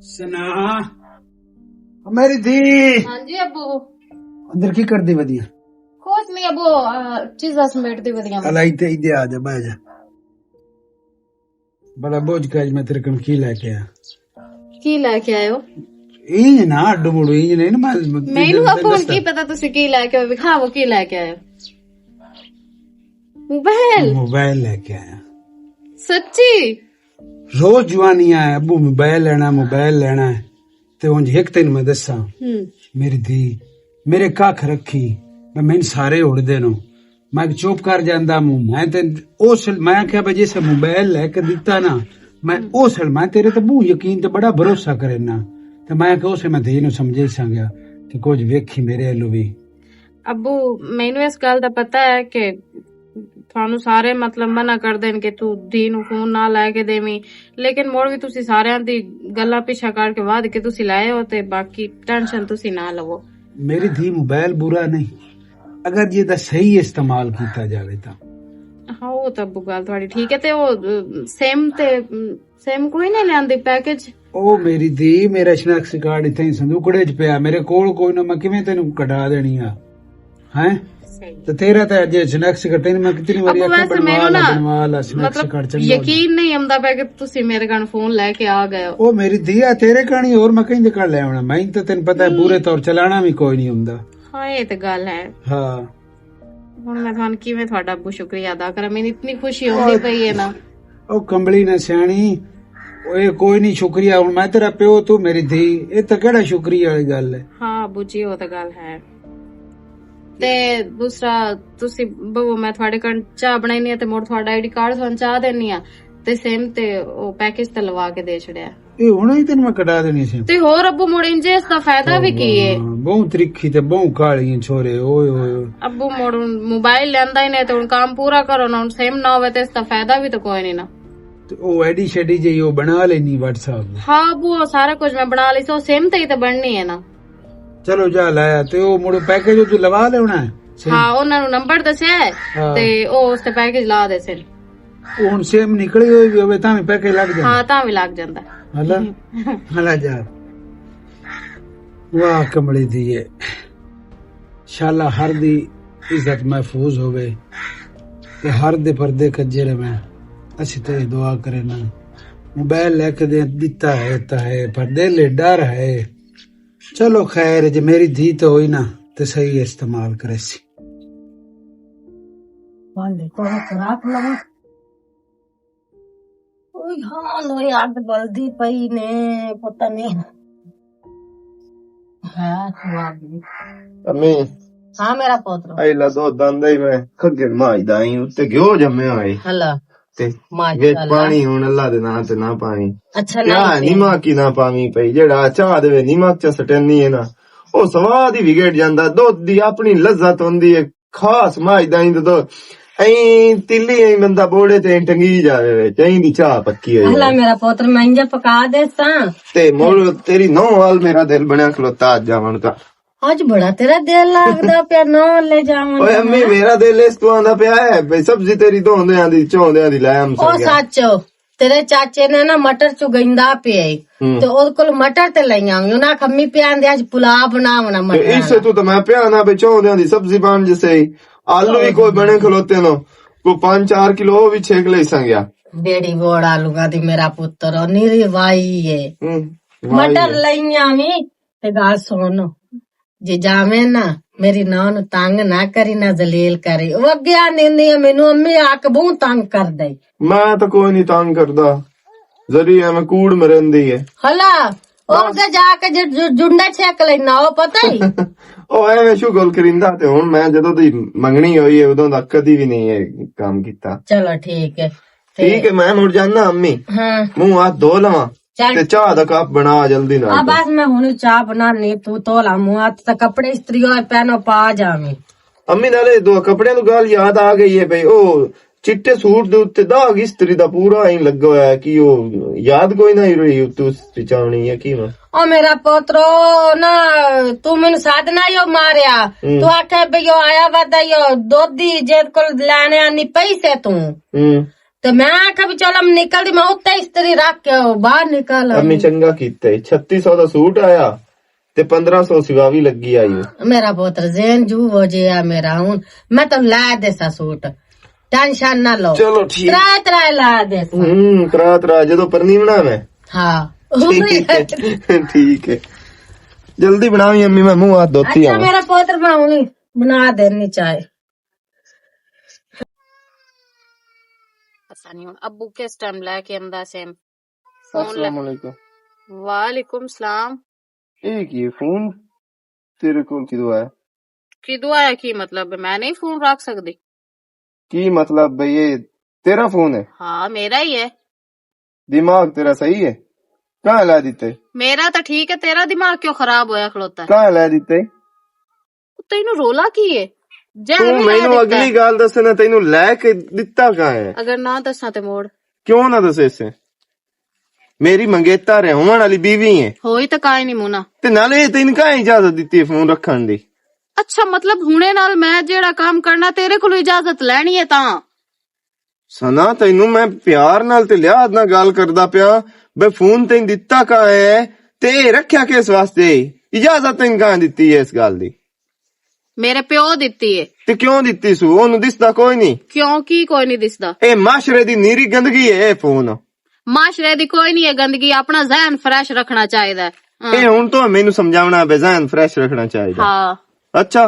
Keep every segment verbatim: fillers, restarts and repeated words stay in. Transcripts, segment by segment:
سنا، میری دھی۔ ہاں جی ابو۔ اندر کی کردی ودیاں؟ کچھ نہیں ابو، آ، چیزاں سمیٹدی ودیاں۔ الائی تے ایدے آ جا، بہ جا۔ بڑا بوجھ کے اج میں تیرے کن کی لے کے آیا؟ کی لے کے آئے ہو؟ اینج نہ اڈو مڑو، اینج نہیں نا، میں، میں اینو ابو ہن کی پتا تسی کی لے کے آئے ہو؟ وکھاؤ کی لے کے آئے ہو؟ موبائل؟ موبائل لے کے آیا۔ سچی؟ روز جوانی آیا، ابو موبائل لینا، موبائل لینا ہے۔ تے ہن ہک تین میں دساں، ہم۔ میری دھی، میرے ککھ رکھی، میں، میں سارے اڑدے نو، میں چپ کر جاندا موں۔ میں تے اس، میں آکھیا بھئی جس موبائل لے کے دتا نا، میں اس، میں تیرے تے بہت یقین تے بڑا بھروسہ کرنا۔ تے میں کہ اسے میں دھی نو سمجھے سانگیا کہ کچھ ویکھی میرے الو بھی۔ ابو، مینوں اس گل دا پتہ ہے کہ تھانوں سارے مطلب منع کر دین کہ تو دھی نوں فون نہ لے کے دیویں، لیکن مڑ وی تسی ساریاں دی گلاں پیچھا کر کے ود کے تسی لائے ہو، تے باقی ٹینشن تسی نہ لو۔ میری دھی موبائل برا نہیں، اگر جے دا صحیح استعمال کیتا جاوے تاں۔ ہاں، وہ تاں ابو گل تہاڈی ٹھیک ہے۔ تے او، ا، سم تے، ام، سم کوئی نہ لیاندے پیکج؟ او میری دھی، میرا شناختی کارڈ اتھے ہی صندوقڑے چ پیا، میرے کول کوئی نہ، میں کیویں تینوں کڈا دینی آ؟ ہیں؟ صحیح۔ تے تیرا تے اجے شناختی کارڈ، تینوں میں کتنی واری ابو آکھیا، ویسے بنوا میرے لا، نا، بنوا لا شناختی مطلب، کارڈ، چنگا یقین نہیں آمدا پیا کہ تسی میرے کن فون لے کے آ گئے ہو۔ او میری دھی آ، تیرے کن ہی، اور میں کہیں دے کن لے آونا؟ میں تے تینوں پتہ ہے، نہیں۔ پورے طور چلانا بھی کوئی نہیں ہوندا۔ ہاں، یہ تے گل ہے۔ ہاں۔ ہن میں تھانوں کیویں تہاڈا ابو شکریہ ادا کراں؟ مینوں اتنی خوشی ہوندی پئی ہے نا۔ او کمبلی نہ سیانی، او اے کوئی نہیں شکریہ۔ ہن میں تیرا پیو، تو میری دھی، اے تے کیڑا شکریہ والی گل ہے؟ ہاں ابو جی، او تے گل ہے۔ تے دوسرا، تسی بہو، میں تہاڈے کن چاہ بنائی نہیں تے مڑ تہاڈا آئی ڈی کارڈ تھانوں چاہ دینی آ، تے سم تے او پیکج تے لوا کے دے چھڑیا۔ اے ہن ہی تینوں میں کٹا دینی سی۔ تے ہور ابو مڑ انجے اس دا فائدہ بھی کی ہے؟ بہوں ترکھی تے بہوں کالی چھوڑے، اوئے ہوئے۔ ابو مڑ موبائل لیندا ہی نہیں تے ہن کام پورا کرو نا، ہن سم نہ ہوئے تے اس دا فائدہ بھی تو کوئی نہیں نا۔ تے او ایڈی شیڈی جی او بنا لینی واٹس ایپ۔ ہاں ابو، او سارا کچھ میں بنا لی سو، سم تے ہی تے بننی ہے نا۔ چلو جا لایا، تے او مڑ پیکج او تو لوا لینا ہے۔ ہاں، انہاں نوں نمبر دسیا ہے، ہاں۔ تے او اس تے پیکج لا دے سن۔ او ہن سیم نکلی ہوئی وی ہوے تاں وی پیکے لگ جاندا۔ ہاں، تاں وی لگ جاندا۔ ہلا؟ ہلا جا۔ واہ، کملی دی اے۔ شالا ہر دی عزت محفوظ ہوے تے ہر دے پردے کجے رہے۔ اسی تے دعا کرے نا۔ موبائل لے کے دے دتا ہے تا ہے، پر دل اے ڈر ہے۔ چلو خیر، جے میری دھی تے ہوئی نا، تے صحیح استعمال کرے سی۔ والے کو خراب لگا۔ اوئے ہاں، لوئے اگ بلدی پئی نے، پتہ نہیں۔ ہاں، سواد بھی۔ امی۔ ہاں، میرا پوترو۔ اے لا دو دند ہی میں کھگے مائی دا ہی، اُتے گیو جمے ہوئے۔ ہلا۔ تے ماشاءاللہ۔ وچ پانی ہن اللہ دے ناں تے نہ پاویں۔ اچھا، نہ کیا پی۔ نمک ہی نہ پاویں پئی، جیڑا چاہ دے وچ نمک چا سٹنی ہے نا، او سواد ہی وگڑ جاندا۔ دودھ دی اپنی لذت ہوندی ہے، خاص مائی دا ہی دودھ۔ ایں تلی ایں بندہ بوڑے تے ایں ٹنگی جاوے وچ، ایں دی چاہ پکی ہوئی اللہ ہے۔ میرا پتر، میں انجا پکا دے ساں۔ تے مول تیری نو وال میرا دل بنیا کھلوتا اج جاون کا۔ اج بڑا تیرا دل لگدا پیا، نہ لے جاون اوئے دا۔ امی، میرا دل اس تو آندا پیا ہے، بھئی سبزی تیری دھوندیاں دی، چوندیاں دی لے آم او سر گیا۔ سچ، تیرے چاچے نے نا مٹر چگیندا پیا ہے۔ ہوں۔ تے او کول مٹر تے لے آویں، انہاں کمی پیا آندے اج پلاو بناونا تے مٹر اس والا۔ تو تے میں پیا نا بھئی چوندیاں دی سبزی بن جسے، آلو بھی کوئی بنے کھلوتے نو، کوئی پانچ چار کلو او بھی چھیک لے سنگیا۔ بیڑی ووڑ آلوگاں دی میرا پتر، او نیری وائی ہے۔ ہوں، وائی مٹر ہے۔ لے آویں، تے گل سن، جے جاویں نا، میری ناں نوں تنگ نہ کری، نہ ذلیل کری۔ او اگے آندی ہوندی ہے، مینوں امی آ کے بہوں تنگ کر دے۔ میں تاں کوئی نہیں تنگ کردا، ذری ایویں کوڑ مرندی ہے۔ ہلا، او ہاں۔ اگے جا کے جے جو-، جنڈے چھک لینا، او پتہ ہی۔ او ایویں شو گل کریندا، تے ہن میں جدوں دی منگنی ہوئی ہے، اودوں دا کدی بھی نہیں یہ کام کیتا۔ چلو ٹھیک ہے۔ تے ٹھیک ہے، میں مڑ جانا امی۔ ہاں۔ منہ ہاتھ دھو لواں۔ چل۔ تے چاہ دا کپ بنا جلدی نال آ تے۔ بس میں ہن چاہ بنانی، تو تو لا منہ ہاتھ تے کپڑے استری ہوئے پہنو پا جاویں۔ امی نالے دو کپڑیاں تو گل یاد آ گئی ہے بھئی، او چٹے سوٹ دے اُتے داغ استری دا پورا ہی لگا ہویا ہے کہ او یاد کوئی نہ ہی رہی اُتے استری چاونی ہے کی نا؟ او میرا پوترو نا، تو مینوں سد نہ یو ماریا۔ ہوں۔ تو آکھے بھئی او آیا ودا یو دودھی جے کول لینے آنی پیسے تو۔ ہوں۔ تے میں آکھیا بھی چل، ہم نکل دی، میں اتھے استری رکھ کے باہر نکل آئی۔ امی، چنگا کیتا ہے، چھتی سو دا سوٹ آیا تے پندرہ سو سوا وی لگی آئی۔ میرا پوتر زین جو ہو جے آ میرا ہن، میں تانوں لا دیسا سوٹ، ٹینشن نہ لو۔ چلو ٹھیک۔ ترائے ترائے لا دیسا۔ ہوں، ترا ترا جدوں پرنی بنا میں۔ ہاں۔ ٹھیک ہے، ٹھیک ہے۔ جلدی بناویں امی، میں منہ ہاتھ دھوتی اچھا، آواں۔ میرا پوتر میں ہن بنا دینی چائے۔ پتہ نہیں ہن ابو کس ٹائم لے کے آندا سیم۔ فون لے۔ السلام علیکم۔ وعلیکم السلام۔ اے کی ہے؟ فون تیرے کول کدوں آیا؟ کدوں آیا کی مطلب؟ میں نہیں فون رکھ سکدی۔ کی مطلب بھئی، اے تیرا فون ہے؟ ہاں، میرا ہی ہے۔ دماغ تیرا صحیح ہے؟ کہاں لا دیتے؟ میرا تو ٹھیک ہے، تیرا دماغ کیوں خراب ہویا کھلوتا ہے؟ کہاں لا دیتے؟ تینوں رولا کی ہے؟ جے تو ایویں لا مینوں دیتا ہے۔ اگلی گل دس نا، تینوں لے کے دتا کہاں ہے؟ اگر نہ دساں تے موڑ۔ کیوں نہ دسے سے؟ میری منگیتا رہون والی بیوی ہے۔ ہوئی تے کائے نہیں مونا۔ تے نالے اے تینوں کہاں اجازت دتی ہے فون رکھن دی؟ اچھا، مطلب ہنے نال میں جیڑا کام کرنا، تیرے کولوں اجازت لینی ہے تاں؟ سنا، تینوں میں پیار نال تے لحاظ نال گل کردا پیا، بے فون تینوں دتا کہاں ہے؟ تے اے رکھیا کس واسطے؟ اجازت تینوں کہاں دتی ہے اس گل دی؟ میرے پیو دتی ہے۔ تے کیوں دتی سو؟ اونوں دسدا کوئی نہیں؟ کیوں کی کوئی نہیں دسدا؟ اے معاشرے دی نیری گندگی ہے، اے فون۔ معاشرے دی کوئی نہیں ہے گندگی، اپنا ذہن فریش رکھنا چاہیدا ہے۔ ہاں۔ اے ہن تو مینوں سمجھاونا پے، ذہن فریش رکھنا چاہیدا۔ ہاں۔ اچھا،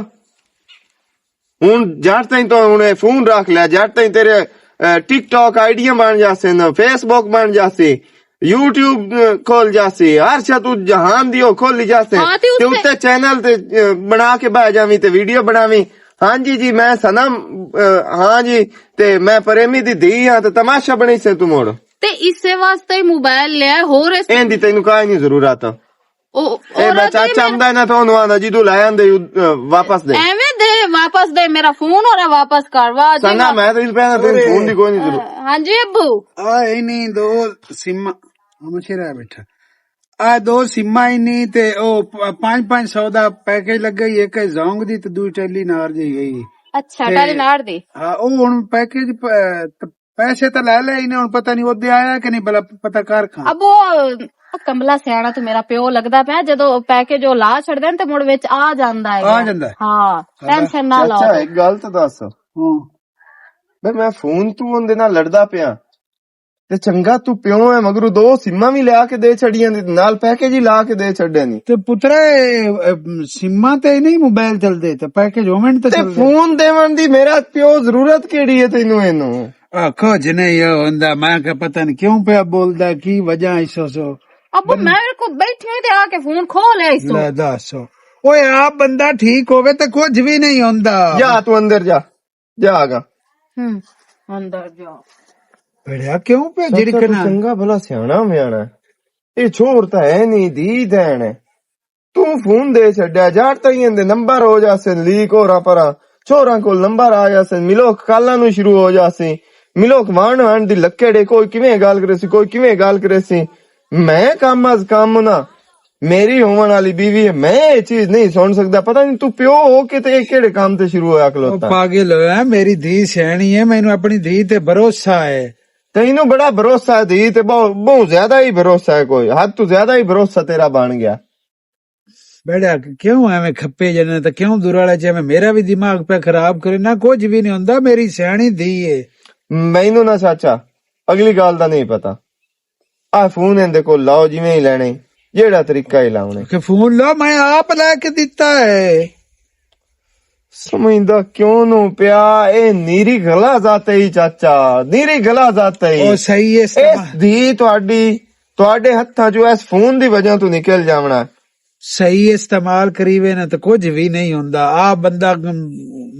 ہن جٹ تائیں تو ہن اے فون رکھ لیا، جٹ تائیں تیرے، اے، ٹک ٹاک آئیڈیاں بن جاسے، فیس بک بن جاسے، یوٹیوب، اے، کھول جاسے، ہر شے تو جہان دی او کھولی جاسے۔ ہاں، تے تے اتھے اُتے چینل تے، اے، بنا کے بہ جاویں تے ویڈیو بناویں۔ ہاں جی، جی، میں سنم، اے، ہاں جی، تے میں پریمی دی دھی ہاں، تے تماشا بنی سے تو موڑ۔ تے اسے واسطے ہی موبائل لیا ہے، ہور اس ایندی تینوں کائے نہیں ضرورت۔ او، اے اور میں آدھے چاچا میں آمدا ہے نا، تو انہوں آنا جی، تو لے آندے، اے، واپس دے۔ ایویں دے، واپس دے، میرا فون ہو رہا، واپس کر، واہ جی سنا، واہ۔ میں تو اس پہ نا، تیرے فون دی کوئی نہیں ضرورت۔ ہاں جی ابو۔ آ، اے نہیں، دو سم، ہم شیرا بیٹھا۔ آ، دو سماں ہی نہیں تے او پ-، پانچ پانچ سو دا پیکج لگ گئی، ایک زونگ دی تے دوئی ٹیلی نار دی گئی۔ اچھا، تے ٹیلی نار دی۔ ہاں، او ہن پیکج پ-، ت-، پیسے تے لے لے، انہیں ہن پتہ نہیں او دے آیا کہ نہیں، بلا پتہ کر کھاں۔ اب او کملا سیاڑا تو میرا پیو لگدا پیا، جدوں پیکج او لا چھڑدے نے تے مڑ وچ آ جاندا ہے۔ آ جاندا ہے۔ ہاں، ہاں۔ ٹینشن نہ لو۔ چاچا، ایک گل تے دس۔ ہاں۔ بھئی، میں فون تو اون دے نال لڑدا پیا۔ تے چنگا تو پیو ہے، مگروں دو سماں وی لیا کے دے چھڑیاں، تے نال پیکج ہی لا کے دے چھڑیا نہیں۔ تے پترا، اے، اے، سماں تے نہیں موبائل چلدے، تے پیکج ہوون تے تے چلدے۔ فون دیون دی میرا پیو ضرورت کیڑی ہے تینوں اینوں؟ آ، کچھ نہیں، او ہوندا، میں کہ پتہ نہیں کیوں پیا بولدا، کی وجہ ہے سو سو۔ ابو، بن- میں کو بیٹھے تے آ کے فون کھو لے اس تو۔ لے دس۔ اوئے، آپ بندہ ٹھیک ہووے تے کچھ وی نہیں ہوندا۔ جا تو اندر جا۔ جا آگا۔ ہوں، اندر جا۔ بڑیا کیوں پہ جڑکنا؟ چنگا بھلا سیانا میانا ہے۔ اے چھوڑ تا ہے نہیں، دی دین ہے۔ تو فون دے چھڈیا، جاڑ تائیں دے نمبر ہو جاسن، لیک ہو رہا پرا۔ چھوڑاں کول نمبر آ جاسن، ملوک کالاں نو شروع ہو جاسن۔ ملوک وان وان دی لکڑے، کوئی کیویں گل کرے سی، کوئی کیویں گل کرے سی۔ میں کم از کم نہ میری ہون والی بیوی ہے، میں یہ چیز نہیں سن سکدا۔ پتہ نہیں تو پیو ہو کے تے یہ کیڑے کام تے شروع ہویا او کھلوتا۔ پاگل ہویا، میری دھی سیانی ہے، مینوں اپنی دھی تے بھروسہ ہے۔ تینوں بڑا بھروسہ ہے دھی تے، بہت، بہت زیادہ ہی بھروسہ ہے، کوئی حد تو زیادہ ہی بھروسہ تیرا بن گیا۔ بیڑا کیوں ایویں کھپے جنے تے کیوں دراڑے چ ایویں میرا بھی دماغ پہ خراب کرے؟ نہ کچھ بھی نہیں ہوندا، میری سیانی دھی ہے۔ مینوں نہ چاچا اگلی گل دا نہیں پتہ۔ آ فون ایندے کول لاؤ، جویں ہی لینے، جیڑا طریقہ ہی لاؤنے۔ کہ فون لاؤ، میں آپ لے کے دتا ہے۔ سمجھدا کیوں نو پیا؟ اے نیری غلط ذات ہے چاچا، نیری غلط ذات ہے۔ او صحیح ہے، اس استعمال دی تہاڈی، تہاڈے ہتھاں چوں اس فون دی وجہ تو نکل جاونا۔ صحیح استعمال کریوے نا تو کچھ بھی نہیں ہوندا۔ آ بندہ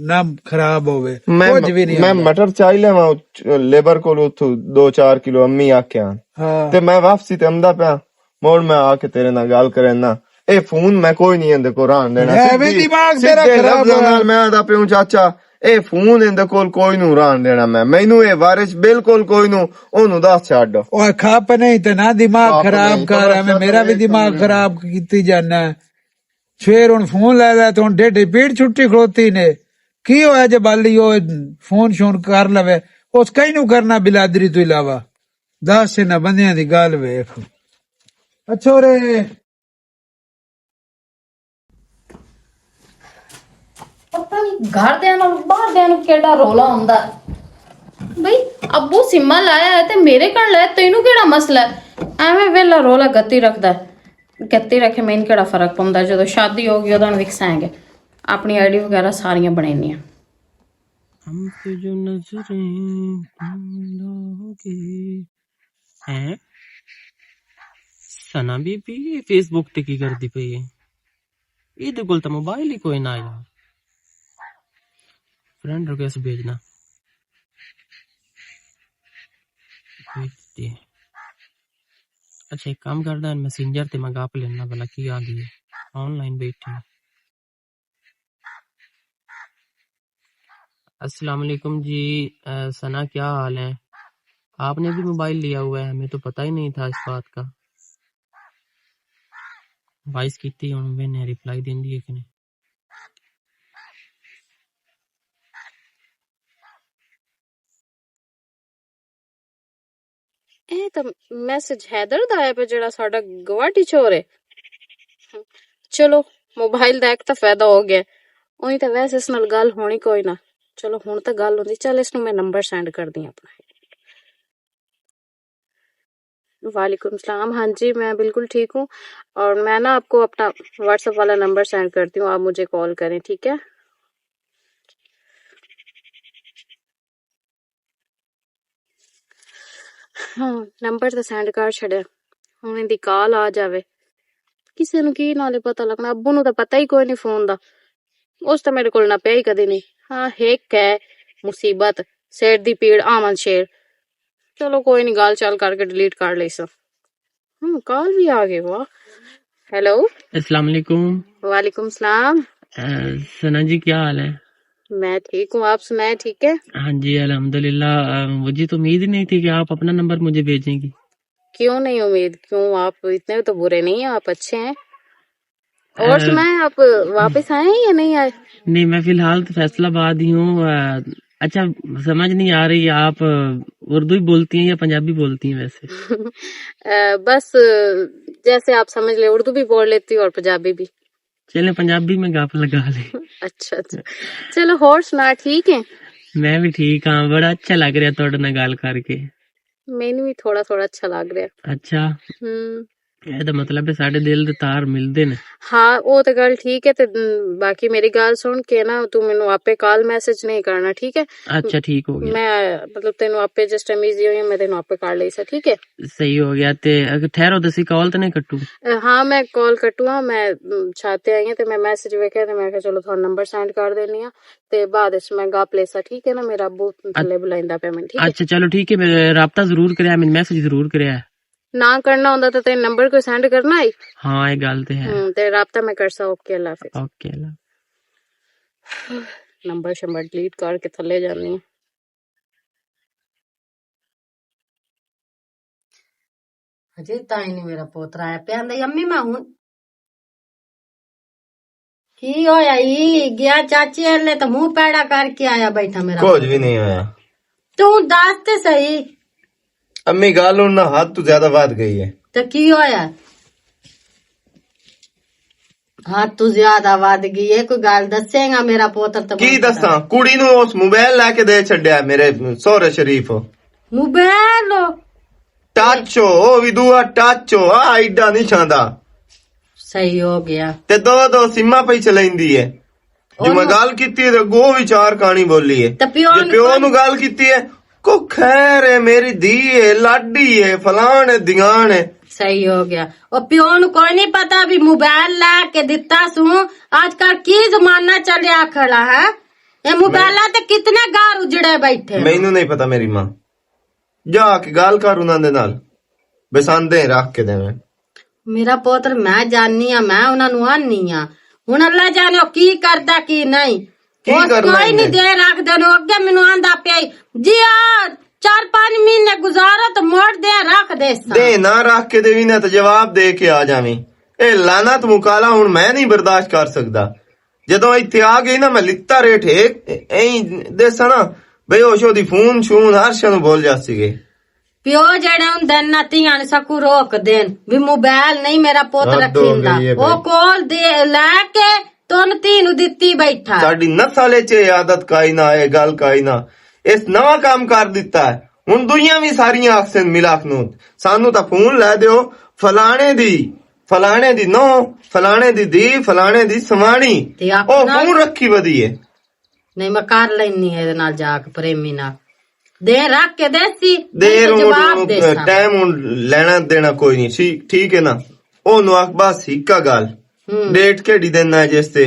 نہ خراب ہووے، میں، کچھ بھی نہیں میں ہوندا۔ مٹر چائی لیواں، لیبر کولوں اتھوں دو چار کلو امی آکھیا۔ ہاں۔ تے میں واپسی تے امدا پیا، مڑ میں آ کے تیرے نال گل کرنا۔ اے فون میں کوئی نہیں اندے کو رہن دینا۔ ایویں سدھے، دماغ تیرا سدھے خراب لفظاں ہویا۔ نال میں آدا پیوں چاچا، اے فون اندے کول کوئی نو رہن دینا میں۔ مینوں اے وارث بالکل کوئی نو، اونوں دس چھڈ۔ او کھپ نہیں تے نہ دماغ کھپ خراب نہیں، کر، خبر ایویں سا میرا بھی دماغ نہیں۔ خراب کیتی جانا ہے۔ شیر ہن فون لے لے تے ہن ڈیڈ پیڑ چھٹی کھلوتی نے۔ کی ہویا جے بالی او فون شون کر لوے؟ اس کہیں نوں کرنا بلادری تو علاوہ؟ دس انہاں بندیاں دی گل ویکھ۔ اچھا رے۔ پتہ نہیں گھر دیاں نال باہر دیاں نوں کیڑا رولا ہوندا ہے۔ بھئی، ابو سیما لایا ہے تے میرے کن لے، تینوں کیڑا مسئلہ ہے؟ ایویں ویلا رولا گتی رکھدا ہے۔ گتی رکھے میں کیڑا فرق پوندا ہے؟ جدوں شادی ہو گئی، اودوں وکسائیں گے۔ اپنی آئی ڈی وغیرہ ساریاں بنینیاں۔ ہم پہ جو نظریں تم لاؤ گے۔ ہیں؟ ثنا بی بی فیس بک تے کی کردی پئی ہے؟ یہ دے کول تاں موبائل ہی کوئی نہ یار۔ فرینڈ ریکویسٹ بھیجنا۔ بھیج دی۔ اچھا، ایک کام کردا ہاں، میسنجر تے میں گپ لینا بھلا کی آندی ہے۔ آن لائن بیٹھی۔ السلام علیکم جی، اے، ثنا کیا حال ہے؟ آپ نے بھی موبائل لیا ہوا ہے، ہمیں تو پتہ ہی نہیں تھا اس بات کا۔ وائس کیتی ہن میں نے ریپلائی دین دی ہے کہ نہیں؟ اے تاں میسج حیدر دا آیا پیا، جیڑا ساڈا گواٹی چھوڑ ہے۔ چلو، موبائل دا ایک تاں فائدہ ہو گیا۔ اوہی تاں ویسے اس نال گل ہونی کوئی نہ۔ چلو، ہن تاں گل ہوندی۔ چل، اس نوں میں نمبر سینڈ کر دی اپنا۔ وعلیکم السلام۔ ہاں جی، میں بالکل ٹھیک ہوں، اور میں نا آپ کو اپنا واٹس ایپ والا نمبر سینڈ کرتی ہوں، آپ مجھے کال کریں، ٹھیک ہے؟ ہاں، نمبر تے سینڈ کر چھڑیا۔ ہن ایندی کال آ جاوے، کسے نوں کی نالے پتہ لگنا؟ ابو نوں تاں پتہ ہی کوئی نہیں فون دا۔ اس تاں میرے کول نہ پیا ہی کدی نہیں۔ ہاں، ہک ہے مصیبت، سر دی پیڑ، آمن شیر۔ چلو کوئی نہیں، گال چال کر کے ڈیلیٹ کر لیساں۔ ہم، کال بھی آ گئی، واہ۔ ہیلو۔ السلام علیکم۔ وعلیکم السلام۔ اے، ثنا جی، کیا حال ہے؟ میں ٹھیک ہوں، آپ سنائیں، ٹھیک ہے؟ ہاں جی، الحمدللہ۔ اے، مجھے تو امید ہی نہیں تھی کہ آپ اپنا نمبر مجھے بھیجیں گی۔ کیوں نہیں امید؟ کیوں، آپ اتنے تو برے نہیں ہیں، آپ اچھے ہیں۔ اور اے، سنائیں، آپ واپس آئے ہیں یا نہیں آئے؟ نہیں، میں فی الحال تو فیصل آباد ہی ہوں۔ اے، اچھا، سمجھ نہیں آ رہی، آپ اردو ہی بولتی ہیں یا پنجابی بولتی ہیں ویسے؟ اے، بس، جیسے آپ سمجھ لیں، اردو بھی بول لیتی ہوں اور پنجابی بھی۔ چلیں، پنجابی میں گپ لگا لیں۔ اچھا، اچھا۔ چلو، ہور سنا، ٹھیک ہے؟ میں بھی ٹھیک ہاں، بڑا اچھا لگ رہا تہاڈے نال گل کر کے۔ مینوں بھی تھوڑا تھوڑا اچھا لگ رہا۔ اچھا۔ ہم۔ اے دا مطلب ہے ساڈے دل دے تار ملدے نے۔ ہاں، او تے گل ٹھیک ہے۔ تے، م، باقی میری گل سن کے نا، تو مینوں آپے کال میسج نہیں کرنا، ٹھیک ہے؟ اچھا، ٹھیک ہو گیا۔ میں، مطلب، تینوں آپے جس ٹائم ایزی ہوئی، میں تینوں آپے کال لئی سا، ٹھیک ہے؟ صحیح ہو گیا۔ تے اگر ٹھہرو تے اسی کال تے نہیں کٹو؟ اے، ہاں، میں کال کٹوں ہاں، میں، م، چھاتے آئی ہاں تے میں میسج ویکھیا تے میں کہا، "چلو، تھوڑا نمبر سینڈ کر دینی ہاں۔" تے بعد وچ میں گپ لیسا، ٹھیک ہے نا؟ میرا ابو تھلے بلائندا پیا میں، ٹھیک ہے؟ اچھا، چلو ٹھیک ہے، میں رابطہ ضرور کریا، میں میسج ضرور کریا۔ نہ کرنا ہوندا تے تیرے نمبر کو سینڈ کرنا ہی۔ ہاں، یہ گل تے ہے۔ ہوں، تے رابطہ میں کرسا۔ اوکے، اللہ حافظ۔ اوکے، اللہ۔ نمبر شمبر ڈیلیٹ کر کے تھلے جانی۔ اجے تائیں نہیں میرا پوترا آیا پیا، آندا، "امی، میں ہن۔" کی ہویا ای؟ گیا چاچی ال تے منہ پیڑا کر کے آیا بیٹھا میرا۔ کچھ بھی نہیں ہویا۔ توں دس تے صحیح۔ امی، گل ہن نہ حد تو زیادہ ودھ گئی ہے۔ تے کی ہویا؟ حد تو زیادہ ودھ گئی ہے، کوئی گل دسے گا میرا پوتر تے کی دساں؟ کڑی نوں اس موبائل لے کے دے چھڈیا میرے سہرے شریف۔ موبائل؟ ٹچ ہو، او وی دوا ٹچ ہو، آ ایڈا نہیں چھاندا۔ صحیح ہو گیا۔ تے دو دو سیماں پئی چلیندی ہے۔ جو میں گل کیتی ہے، تے اگوں وی چار کہانی بولی ہے۔ تے پیو جے نوں پیو نوں گل کیتی ہے، کو خیر ہے، میری دھی ہے، لاڈی ہے، فلان ہے، دیان ہے۔ صحیح ہو گیا۔ او پیو نوں کوئی نہیں پتا بھی موبائل لا کے دتا سوں۔ آج کل کی زمانہ چلیا کھڑا ہے۔ اے موبائلاں تے کتنے گھر اجڑے بیٹھے۔ مینوں نہیں پتا میری ماں۔ جا کے گل کر انہاں دے نال۔ بساندے رکھ کے دیویں۔ میرا پوتر، میں جاننی آں، میں انہاں نوں آننی آں۔ ہن اللہ جانے او کی کردا کی نہیں۔ کی او کرنا کوئی نہیں انہیں؟ دے رکھ دے نو، اگے مینوں آندا پیا ای، "جی آ چار پانچ مہینے گزارو تے مڑ دے رکھ دے ساں۔" دے نہ رکھ کے دیوی نہ تے جواب دے کے آ جاویں۔ اے لعنت مکالا ہن میں نہیں برداشت کر سکدا۔ جدوں ایتھے آ گئی نا، میں لتا ریٹ ایک، ایں دے سنا، بھئی، او شو دی فون شون ہر شے نوں بھول جاسی گے۔ پیو جڑے ہوں دن نہ تیاں نوں سکو روک دین، وی موبائل نہیں میرا پوت رکھیندا۔ او کول دے لے کے تون تی نوں دتی بیٹھا۔ ساڈی نسل وچ اے عادت کائی نہ، اے گل کائی نہ۔ اس نواں کام کر دتا ہے۔ ہن دوئیاں وی ساریاں آکھسن ملاخ نوں، سانوں تاں فون لے دیو، فلانے دی، فلانے دی نو، فلانے دی دی، فلانے دی سوانی۔ تے آکھو او نا۔ فون رکھی ودی ہے۔ نہیں، میں کر لینی ہے ایہدے نال جا کے پریمی نال۔ دے رکھ کے دیسی، دیر نہیں تے ہوں جواب دیساں۔ ٹائم ہوں لینا دینا کوئی نہیں، ٹھیک، ٹھیک ہے نا؟ او نو آکھ بس ہکا گل۔ ہوں۔ ڈیٹ کیڑی دینا ہے جس تے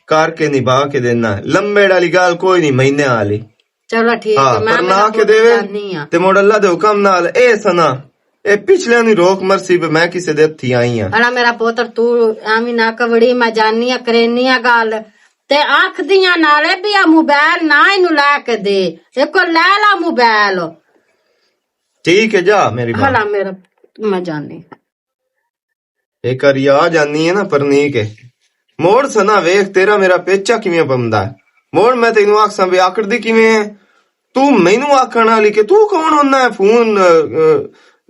کر کے نبھا کے دینا ہے۔ لمبے والی گل کوئی نہیں، مہینے والی۔ چلو ٹھیک ہاں، ہے، میں پر نہ میرا کے دے وے جانی ہاں۔ تے مڑ اللہ دے حکم نال اے سنا، اے پچھلے نی روک مرسی پہ میں کسے دے ہتھی آئی ہاں۔ اڑا میرا پوتر، تو ایویں نہ کبڑی، میں جانی ہاں، کرینی ہاں گل۔ تے آکھ دیاں نالے بھی آ موبائل نہ اینو لے کے دے، ایک کو لے لا موبائل۔ ٹھیک ہے، جا میری ماں۔ ہلا میرا، میں جانی۔ ایک واری آ جانی ہے نا پرنیک ہے۔ موڑ سنا ویکھ تیرا میرا پیچا کیویں پمدا ہے۔ موڑ میں تینوں آکھساں وی آکڑدی کیویں ہے؟ تو مینوں آکھن والی کہ تو کون ہوندا ہے فون، اے، اے،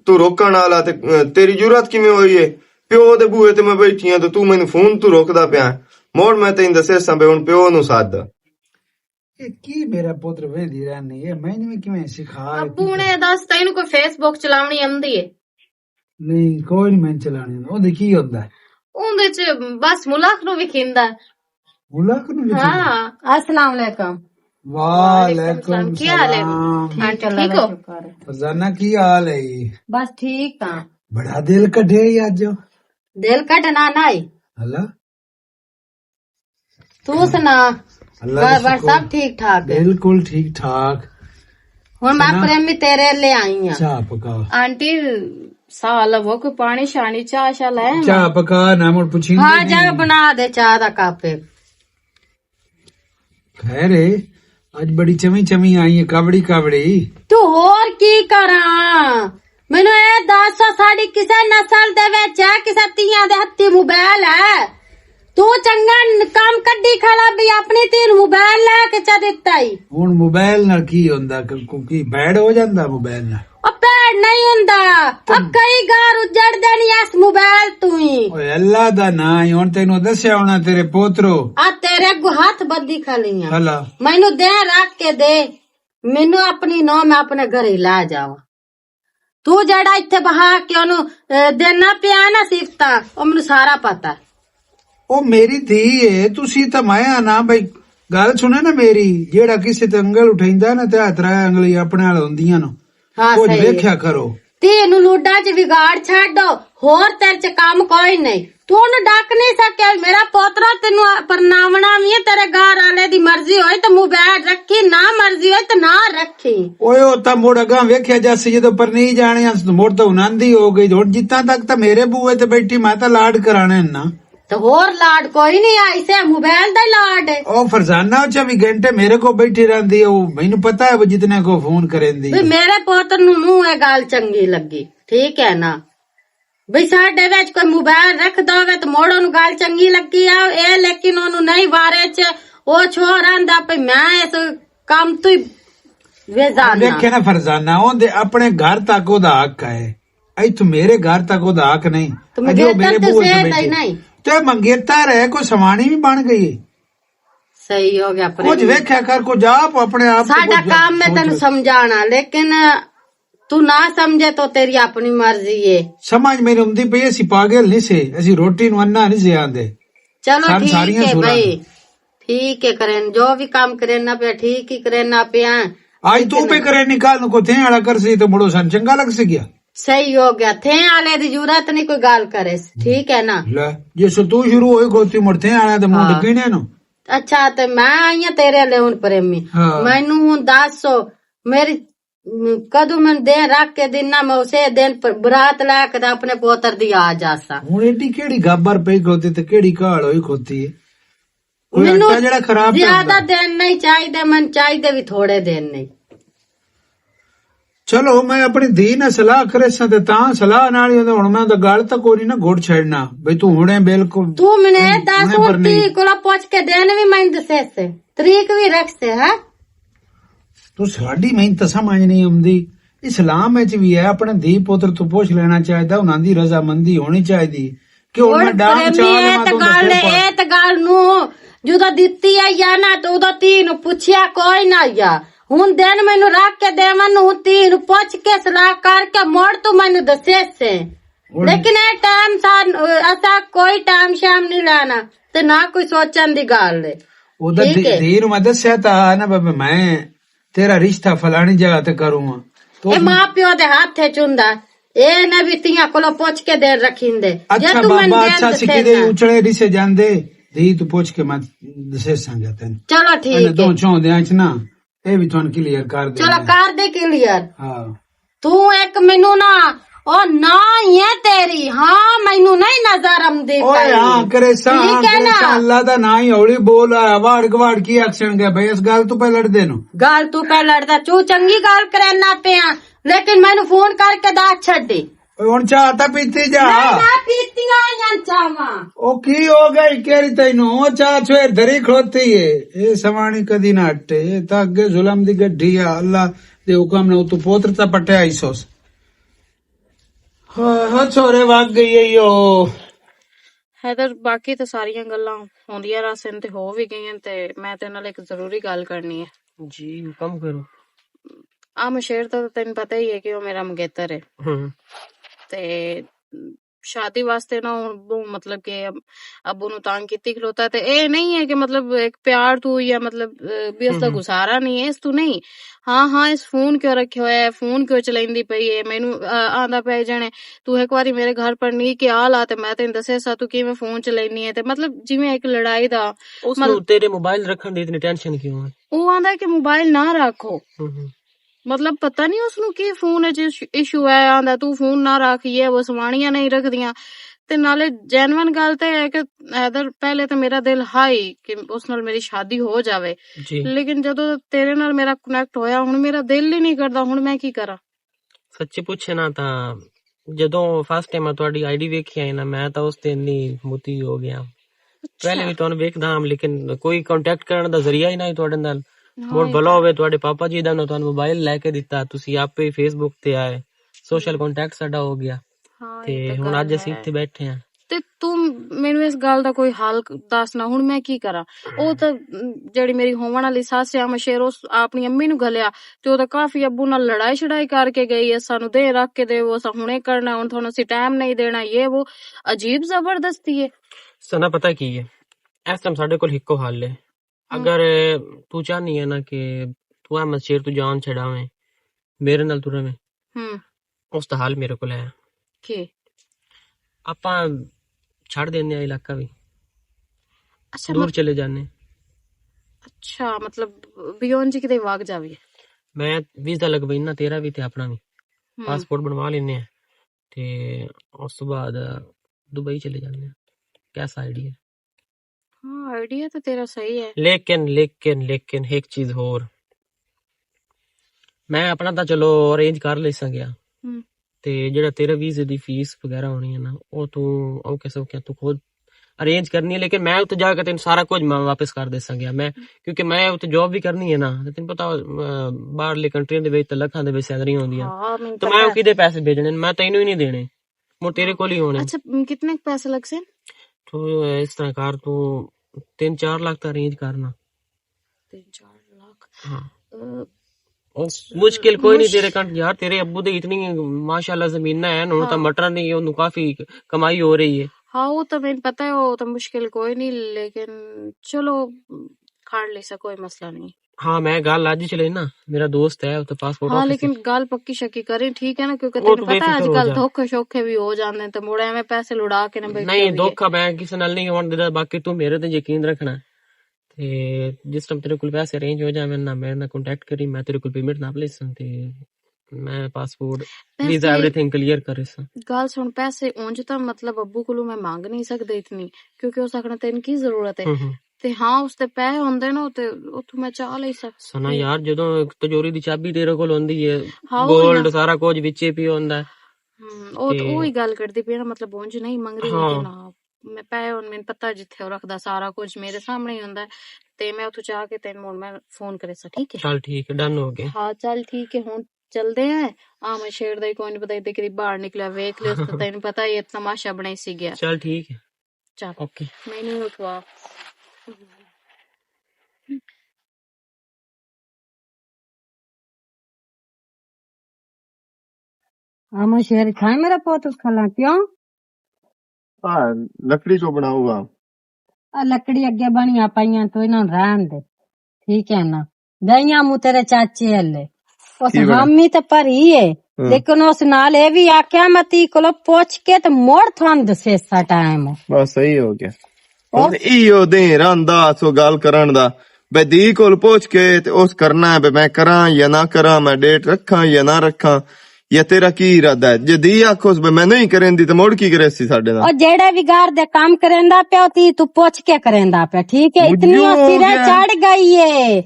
تو روکن والا تے، اے، تیری جرات کیویں ہوئی ہے؟ پیو دے بوئے تے میں بیٹھی ہاں تے تو مینوں فون تو روکدا پیا ہے۔ موڑ میں تینوں دسے ساں بے ہن پیو نوں سد۔ اے کی میرا پتر ویندی رہنی ہے؟ میں نے کیویں سکھا ابو نے دس تینوں کوئی فیس بک چلاونی آندی ہے؟ نہیں، کوئی نہیں، میں چلانی۔ اوندے کی ہوندا ہے؟ اوندے چ بس ملاخ نو وکھیندا ہے۔ ملاخ نو وکھیندا؟ ہاں۔ السلام علیکم۔ وعلیکم السلام۔ کی حال ہے؟ السلام۔ ٹھیک، ٹھیک ہو؟ شکر ہے۔ فرزانہ، کی حال ہے؟ بس ٹھیک ہاں۔ بڑا دل کٹے ہی اج۔ دل کٹنا نہ ہی۔ اللہ۔ تو سنا؟ اللہ بس، بس، سب ٹھیک ٹھاک ہے۔ بالکل ٹھیک ٹھاک۔ ہن میں پریمی تیرے لے آئی ہاں۔ چاہ پکا۔ آنٹی، سال وہ کوئی پانی شانی، چاہ شاہ لے آواں؟ چاہ پکا، نہ مڑ پوچھی ہاں، جا بنا دے چاہ دا کپ۔ خیر ہے، اج بڑی چمی چمی آئی ہے، کاوڑی کاوڑی۔ تو ہور کی کراں؟ مینوں اے دس، ساڈی کسے نسل دے وچ ہے، کسے تیاں دے ہتھی موبائل ہے؟ تو چنگا ن-، کم کڈی کھڑا بھی اپنی تی نوں موبائل لے کے چا دتا ای۔ ہن موبائل نال کی ہوندا؟ ک-، کو-، کی بیڈ ہو جاندا موبائل نال؟ او بیڈ نہیں ہوندا، او کئی گھر اجڑ دینی اس موبائل تو ہی۔ اوئے اللہ دا ناں ہے، ہن تینوں دسیا ہونا تیرے پوترو۔ آ تیرے اگوں ہاتھ بدی کھڑی ہاں۔ بھلا۔ مینوں دے رکھ کے دے، مینوں اپنی نو میں اپنے گھر ہی لا جاواں۔ تو جڑا ایتھے بہا کے اونوں، اے، دینا پیا نا صفتاں، او مینوں سارا پتہ ہے۔ او میری دھی ہے، تسی تاں میں آ نا بھائی، گل سنے نا میری، جیڑا کسے تے انگل اٹھیندا نا تے ہتھ رایا انگلی اپنے نال ہوندیاں نو۔ ہاں، کچھ صحیح ہے۔ ویکھیا کرو۔ تے اینوں لوڈا چ وگاڑ چھڈو، ہور تیرے چ کم کوئی نہیں۔ تو اونوں ڈک نہیں سکیا، میرا پوترا، تینوں پرناونا وی ہے، تیرے گھر والے دی مرضی ہوئے تے موبائل رکھی، نہ مرضی ہوئے تے نہ رکھی۔ اوئے، او تاں مڑ اگاں ویکھیا جاسی، جدوں پرنی جانے آں، مڑ تاں انہاں دی ہو گئی۔ ہن جتاں تک تاں میرے بوئے تے بیٹھی، میں تاں لاڈ کرانے نا۔ تے ہور لاڈ کوئی نہیں آئی، سے موبائل دا لاڈ ہے۔ او فرزانہ، او چوبی گھنٹے میرے کو بیٹھی رہندی ہے، او مینوں پتہ ہے وہ جتنے کو فون کریندی ہے۔ میرے پوتر نوں نوں اے گل چنگی لگی، ٹھیک ہے نا؟ بھئی ساڈے وچ کوئی موبائل رکھدا ہووے تے موڑ اونوں گل چنگی لگی آ، اے لیکن اونوں نہیں وارے چ، او چھوڑ آندا پئی میں اس کم تو ہی ویزانا۔ دیکھے نا فرزانہ، اوندے اپنے گھر تک او دا حق ہے، ایتھوں میرے گھر تک او دا حق نہیں۔ تو اجے او منگیتر میرے تے بوئے تے سیٹ ہی بیٹھے۔ نہیں۔ تے منگیتر ہے، کوئی سوانی بھی بن گئی۔ صحیح ہو گیا، کچھ پریم۔ ویکھیا کر، کچھ آپ اپنے آپ تے ساڈا کچھ کام میں سوچ تینوں وچ۔ سمجھانا، لیکن تو نہ سمجھے تو تیری اپنی مرضی ہے۔ سمجھ میری آمدی پئی، اسی پاگل نہیں سے، اسی روٹی نو انا نہیں سے آندے۔ چلو سن ٹھیک ساریاں ہے سوراں بھائی، نے۔ ٹھیک ہے کرن، جو بھی کام کرنا پیا، ٹھیک ہی کرنا پیا۔ آج تو پہ کرے نکال کو تھے آڑا کر سی تو مڑو سن چنگا لگ سی گیا۔ صحیح ہو گیا، تھے آلے دی ضرورت نہیں کوئی گل کرے، ٹھیک ہے نا؟ لے، جے سو تو شروع ہوئی کھوتی مڑ تھے آنا تے منڈ ہاں۔ پینے نو۔ اچھا، تے میں آئی ہاں تیرے لے ہن پریمی۔ ہاں۔ مینوں ہن دس سو، میری، م، کدوں میں دن رکھ کے دن نہ، میں اسے دن پر برات لے کے تے اپنے پوتر دی آ جاسا۔ ہن ایڈی کیڑی گابر پئی کھوتی تے کیڑی کہاڑ ہوئی کھوتی ہے؟ کوئی مینوں آٹا جڑا خراب پیا زیادہ ہوندا؟ دن نہیں چاہیدے، من چاہیدے بھی تھوڑے دن نہیں۔ چلو، میں اپنی دھی نال صلاح کرے ساں تے تاں صلاح نال ہی ہوندا۔ ہن میں اوندا گل تاں کوئی نہیں نا گھڑ چھڑنا، بھئی توں ہنے بالکل تو منے ہن، دس ہنے ہن پر نہیں۔ تھی کولا پوچھ کے دن بھی میں دسے سے، تاریخ بھی رکھ سے، ہاں؟ تو ساڈی محنت سمجھ نہیں آوندی۔ اسلام وچ وی ہے، اپنے دھی پتر تو پوچھ لینا چاہیدا، انہاں دی رضامندی ہونی چاہیدی۔ کہ ہن میں ڈانگ چاہ لواں تو گل دسے پا۔ اے تے گل نو جدوں دتی ہے یا نہ، تے اودوں تھی نو پوچھیا کوئی نہ یا۔ ہن دن مینوں رکھ کے دیون نو، ہن تھی نو پوچھ کے صلاح کر کے مڑ تو مینوں دسے سے۔ لیکن اے ٹائم سا، اسا کوئی ٹائم شام نہیں لینا، تے نہ کوئی سوچن دی گل ہے۔ او دا دھی نو میں دسیا تا نا، بابا، میں تیرا رشتہ فلانی جگہ تے کروں ہاں۔ تو اے ماں پیو دے ہاتھ وچ ہوندا، اے نہ وی تیاں کولوں پوچھ کے دیر رکھیندے۔ جے اچھا تو من بابا، دین اچھا تے سکھے دے نا۔ اچھے رشے جاندے، دھی تو پوچھ کے میں دسے سانگا تین۔ چلو ٹھیک ہے۔ دو چون دے اچ نا، اے بھی تھن کلیئر کر دے۔ چلو کر دے کلیئر۔ ہاں۔ تو ایک مینوں نا، او نا ہی ہے تیری، ہاں، مینوں نہیں نظر آمدی اوئے پئی۔ ہاں، کریسا، ٹھیک ہاں، ہے نا؟ کریسا، اللہ دا نا ہی ہولی بول آیا، واڑ گواڑ کی ایکشن گئے بھائی، اس گل تو پہ لڑ دے نو۔ گل تو پہ لڑدا، چو چنگی گل کرنا پیا، لیکن مینوں فون کر کے دا چھڈ دے۔ اوئے ہن چاہ تا پیتی جا۔ نہیں، میں پیتیاں یا چاواں۔ او کی ہو گئی، کیری تینوں؟ او چاہ چھویر دھری کھڑوتی ہے۔ اے سوانی کدی نہ ہٹے، اے تا اگے ظلم دی گڈی آ، اللہ دے حکم نے اتو پوتر تا پٹیا ہی سوس۔ ہاں، ہاں، چھوڑے واگ گئی ہے یو۔ حیدر، باقی تے ساریاں گلاں ہوندیاں راسن تے ہو وی گئیاں، تے میں تے نال ایک ضروری گل کرنی ہے۔ جی، حکم کرو۔ آ مشیر تے تینوں پتہ ہی ہے کہ وہ میرا مگیتر ہے۔ ہوں۔ تے شادی واسطے نا ہن بہوں مطلب کہ اب-، ابو نو تنگ کیتی کھلوتا ہے۔ تے اے نہیں ہے کہ مطلب ایک پیار تو یا مطلب، اے، بھی اس دا ہوں ہوں۔ گزارا نہیں ہے، اس تو نہیں۔ ہاں، ہاں، اس فون کیوں رکھے ہویا ہے، فون کیوں چلائندی پئی ہے، مینوں، آ، آندا پیا جانے، تو ایک واری میرے گھر پر نہیں کہ آ لا تے میں تینوں دسے سا تو کیویں فون چلائنی ہے، تے مطلب جویں ایک لڑائی دا اس مطلب نو تیرے موبائل رکھن دی اتنی ٹینشن کیوں ہے؟ او آندا کہ موبائل نہ رکھو۔ ہوں ہوں۔ مطلب پتہ نہیں اس نو کی فون وچ ایش-، ایشو ہے، آندا تو فون نہ رکھ، یہ وہ سوانیاں نہیں رکھدیاں۔ تے نالے جینوئن گل تے ہے کہ حیدر، پہلے تے میرا دل ہائی کہ اس نال میری شادی ہو جاوے۔ جی۔ لیکن جدوں تیرے نال میرا کنیکٹ ہویا، ہن میرا دل ہی نہیں کردا، ہن میں کی کراں؟ سچی پوچھے نا تاں جدوں فرسٹ ٹائم میں تہاڈی آئی ڈی ویکھی آئی نا، میں تاں اس تے انی موتی ہو گیا۔ اچھا۔ پہلے بھی تہانوں ویکھدا ہاں، لیکن کوئی کانٹیکٹ کرن دا ذریعہ ہی نہیں تہاڈے نال۔ ہاں، مڑ یہ بھلا تو ہوئے تہاڈے پاپا جی دا انہاں تہانوں موبائل لے کے دتا، تسی آپے ہی فیس بک تے آئے، سوشل ہم۔ کانٹیکٹ ساڈا ہو گیا۔ ہاں، تے یہ تو ہن گل اج اسی ہے۔ اتھے بیٹھے ہاں۔ تے تم مینوں اس گل دا کوئی حل دس نا، ہن میں کی کراں؟ او تے، م، جیڑی میری ہوون والی سس ہے، مشیر اس اپنی امی نوں گھلیا، تے او تے کافی ابو نال لڑائی شڑائی کر کے گئی ہے، سانوں دے رکھ کے دے، وہ اساں ہنے کرنا، ہن تھانوں اسی ٹائم نہیں دینا، یہ وہ عجیب زبردستی ہے۔ سنا پتہ کی ہے، اس ٹائم ساڈے کول ہکو حل ہے۔ ہم۔ اگر تو چاہنی ہے نا کہ تو احمد شیر تو جان چھڑاویں، میرے نال تو رہویں، ہم۔ اس دا حل میرے کول ہے۔ کی؟ آپاں چھڑ دینے آ علاقہ بھی۔ اچھا، دور مت-، چلے جانے۔ اچھا، مطلب بیون جی کدے واگ جاوی؟ میں ویزا لگوائی نا، تیرا بھی تے اپنا بھی۔ ہم۔ پاسپورٹ بنوا لینے ہیں۔ تے اس تو بعد دبئی چلے جانے ہیں۔ کیسا آئیڈیا؟ ہاں، آئیڈیا تو تیرا صحیح ہے۔ لیکن، لیکن، لیکن ایک چیز ہور۔ میں اپنا تاں چلو ارینج کر لے سکیا۔ ہم۔ تے جڑا تیرا ویزے دی فیس وغیرہ ہونی ہے نا، او تو، او کیسے، او کیا تو خود ارینج کرنی ہے، لیکن میں اتھے جا کے تینوں سارا کچھ میں واپس کر دے سکیا۔ میں، کیونکہ میں اتھے جاب بھی کرنی ہے نا، تے تینوں پتہ، آ، باہرلی کنٹریاں دے وچ تے لکھاں دے وچ سیلری ہوندی ہے۔ ہاں، مینوں تے میں پتہ ہے۔ کدے پیسے بھیجنے، میں تینوں ہی نہیں دینے۔ مو تیرے کول ہی ہونے۔ اچھا، م، کتنے ک پیسے لگ سے؟ تو اس طرح کر، تو تین چار لاکھ تا ارینج کرنا۔ تین چار لاکھ۔ ہاں۔ اے، او مشکل کوئی نہیں مش- تیرے کن یار، تیرے ابو دے اتنی ماشاءاللہ زمیناں ہیں، ہن تاں ہاں۔ مٹر نہیں، اونوں کافی کمائی ہو رہی ہے۔ ہاں، وہ تو مینوں پتہ ہے، وہ تو مشکل کوئی نہیں، لیکن چلو، کھڑ لے سا، کوئی مسئلہ نہیں۔ ہاں، میں گل اج ہی چلے نا، میرا دوست ہے، اتھے پاسپورٹ ہاں، آفس لیکن وچ۔ گل پکی شکی کریں، ٹھیک ہے نا، کیونکہ وہ تینوں تو پتہ ہے بے فکر اج ہو کل جا۔ دھوکے شوکے بھی ہو جاندے ہیں، تے مڑ ایویں پیسے لڑا کے نہ بیٹھے نہیں، ہوئے۔ دھوکا میں کسے نال نہیں ہون دیتا، باقی تو میرے تے یقین رکھنا۔ تے جس ٹائم تیرے کول پیسے ارینج ہو جاوے نا، میرے نال کانٹیکٹ کری، میں تیرے کول پیمنٹ نہ پلیساں تے میں پاسپورٹ، ویزا، ایوری تھنگ کلیئر کر ساں۔ گل سن، پیسے اونج تاں مطلب ابو کولوں میں مانگ نہیں سکدے اتنی، کیونکہ اس آکھنا تینوں کی ضرورت ہے۔ ہوں ہوں۔ تے ہاں، اس تے پے ہوندے نا، تے اتھوں میں چاہ لئی سک-، سنا یار، جدوں تجوری دی چابی تیرے کول ہوندی ہے، ہاں، وہی گولڈ نا۔ سارا کچھ وچے پی ہوندا ہے۔ ہوں، او تے وہی گل کردی پی نا، مطلب، اونج نہیں منگدی، ہاں۔ لیکن ہاں، میں پے ہن، مینوں پتہ جتھے او رکھدا سارا کچھ میرے سامنے ہی ہوندا ہے۔ تے میں اتھوں چاہ کے تینوں ہن میں فون کرے سا، ٹھیک ہے؟ چل ٹھیک ہے، ڈن ہو گیا۔ ہاں، چل ٹھیک ہے، ہن چلدے ہیں۔ آ میں شیر دا ہی کوئی نہیں پتا، ادھر کدی باہر نکلا، ویکھ لیا اس تے تینوں پتا ہی ہے، تماشا بنائی سی گیا۔ چل ٹھیک ہے۔ چل۔ اوکے۔ میں نہیں اٹھوا۔ آ میں شیر کھائے میرا پوت اس کھلا، کیوں؟ ہاں، لکڑی کو بناؤ گا۔ آ لکڑی اگے بنیاں پئیاں، تو انہاں نوں رہن دے۔ ٹھیک ہے نا؟ گئیاں موں تیرے چاچے ہلے۔ اس کی بنا؟ حامی تے پر ہی ہے۔ ہاں۔ لیکن اس نال اے وی آکھیا، میں تی کولو پوچھ کے تے مڑ تھان دسے سا ٹائم۔ بس صحیح ہو گیا۔ ہن ایہو دے رہندا سو گل کرن دا۔ بے دی کول پوچھ کے تے اس کرنا ہے، بے میں کراں یا نہ کراں، میں ڈیٹ رکھاں یا نہ رکھاں۔ یا تیرا کی ارادہ ہے؟ جے دی آکھوس بے میں نہیں کریندی تے مڑ کی کرے سی ساڈے نال؟ او جیڑے بھی گھر دے کام کریندا پیا، او تی تو پوچھ کے کریندا پیا، ٹھیک ہے؟ اتنی او سرے چڑھ گئی ہے۔